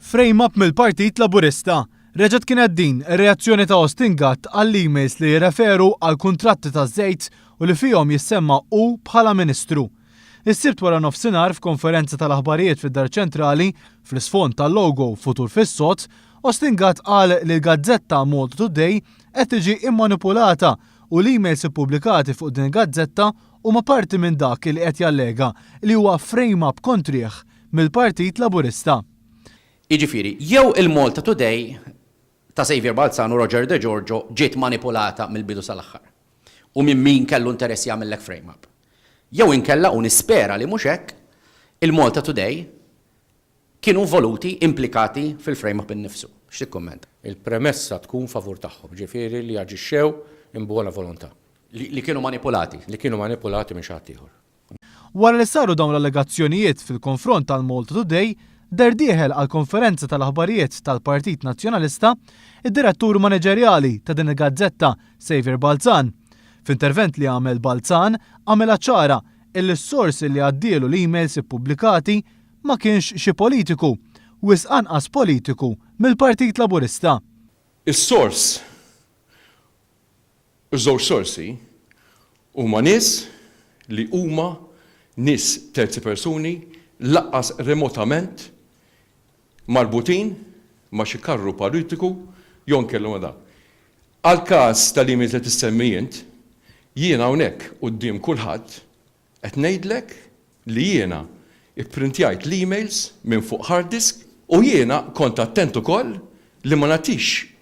Frame up mill-Partit Laburista. Reġgħet kienet din ir-reazzjoni ta' Austin Gatt għall-emails li jirreferu għal kuntratti taż-żejt u li fihom jissemma hu bħala Ministru. Is-Sibt wara nofsinhar f'konferenza tal-aħbarijiet fid-Dar Ċentrali, fl-isfond tal-logo Futur fis-Sod, Austin Gatt qal li l-gazzetta Malta Today qed tiġi immanipulata u l-emails ippubblikati fuq din il-gazzetta huma parti minn dak li qed jallega li huwa frame up kontrih mill-Partit Laburista. Jiġifieri, jew il-Malta Today ta' Saviour Balzan u Roger De Giorgio ġiet manipulata mill-bidu sal-aħħar u minn min kellu interess jagħmillek frame up. Jew inkella, u nispera li mhux hekk, il-Malta Today kienu involuti, implikati fil-frame up innifsu. X'tikkummenta? Il-premessa tkun favur tagħhom, ġifieri li aġixxew in buona volontà. Li kienu manipulati. Li kienu manipulati minn xi ħadd ieħor. Wara li saru dawn l-allegazzjonijiet fil-konfront tal-Malta Today, deher dieħel għall-konferenza tal-aħbarijiet tal-Partit Nazzjonalista, id-Direttur Maniġerjali ta' din il-gazzetta, Saviour Balzan. F'intervent li għamel Balzan, għamilha ċara illi s-sors illi għaddielu l-emails ippubblikati ma kienx xi politiku, wisq anqas politiku mill-Partit Laburista. Is-sors Iż-żewġ sorsi huma nies li huma nies terzi persuni lanqas remotament marbutin ma' xi karru politiku jew inkella ma' dan. Għall-każ tal-emails li tissemmi int, jiena hawnhekk quddiem kulħadd qed ngħidlek li jiena pprintjajt l-emails minn fuq hard disk u jiena kont attent ukoll li ma nagħtix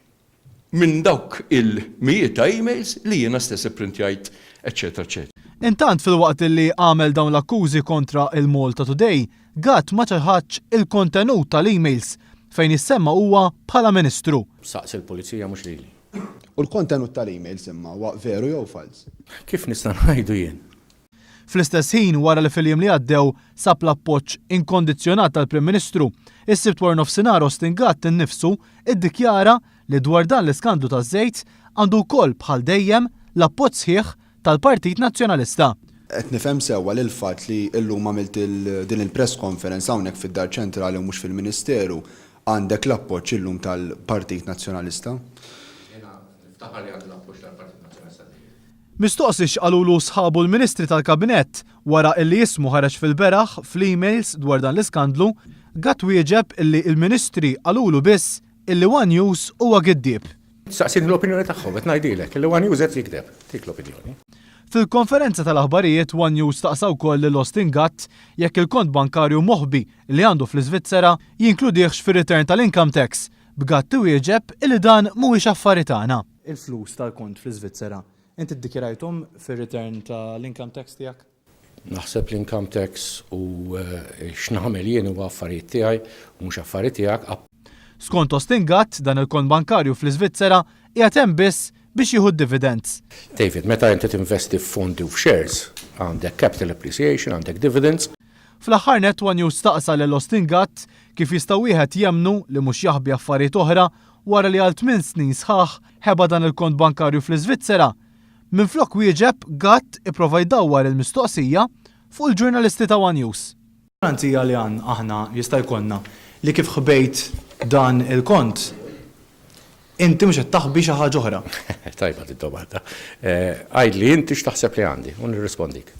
minn dawk il-mijiet ta' emails li jiena stess ipprintjajt eċċetera eċċetera. Intant filwaqt li għamel dawn l-akkużi kontra il-Malta Today, Gatt ma ċaħadx il-kontenut tal-emails fejn jissemma huwa bħala Ministru. Saqsi l-Pulizija mhux lili. U l-kontenut tal-emails imma huwa veru jew falz? Kif nista' ngħidu jien? Fl-istess ħin, wara li fil-jiem li għaddew sab l-appoġġ inkondizzjonat tal-Prim Ministru, is-Sibt waranofsinhar Austin Gatt innifsu ddikjara li dwar dan l-iskandlu taż-żejt għandu wkoll bħal dejjem l-appoġġ sħiħ tal-Partit Nazzjonalista. Qed nifhem sewwa li l-fatt li llum għamilt din il-press conference hawnhekk fid-Dar Ċentrali u mhux fil-Ministeru għandek l-appoġġ illum tal-Partit Nazzjonalista? Jiena niftaħar li għandi l-appoġġ tal-Partit Nazzjonalista dejjem. Mistoqsi x'qalulu sħabu l-Ministri tal-Kabinett wara illi ismu ħareġ fil-beraħ fl-emails dwar dan l-iskandlu, Gatt wieġeb illi l-Ministri qalulu biss illi one News huwa giddieb. Saqsini l-opinjoni tagħhom, qed ngħidilek illi one News qed jigdeb. Dik l-opinjoni. Fil-konferenza tal-aħbarijiet one News staqsa wkoll lil Austin Gatt jekk il-kont bankarju moħbi li għandu fl-Iżvizzera jinkludihx fir-return tal-income tax, b'Gatt iwieġeb illi dan mhuwiex affari tagħna. Il-flus tal-kont fl-Iżvizzera, inti ddikjarajthom fir-return tal-income tax tiegħek? Naħseb l-income tax u x'nagħmel jien huwa affarijiet tiegħi u mhux affari tiegħek. Skont Austin Gatt, dan il-kont bankarju fl-Iżvizzera qiegħed hemm biss biex jieħu d-dividends. David, meta inti tinvesti f'fondi u f'shares, għandek capital appreciation, għandek dividends. Fl-aħħar nett one News staqsa lil Austin Gatt kif jista' wieħed jemmnu li mhux jaħbi affarijiet oħra wara li għal tminn snin sħaħ ħeba dan il-kont bankarju fl-Iżvizzera. Minflok wieġeb, Gatt ipprova jdawwar il-mistoqsija fuq il-ġurnalisti ta' one News. Garanzija li għandna aħna jista' jkollna li kif ħbejt dan il-kont, inti mhux qed taħbi xi ħaġa oħra? Tajba din domanda. Għidli inti x'taħseb li għandi u nirrispondik.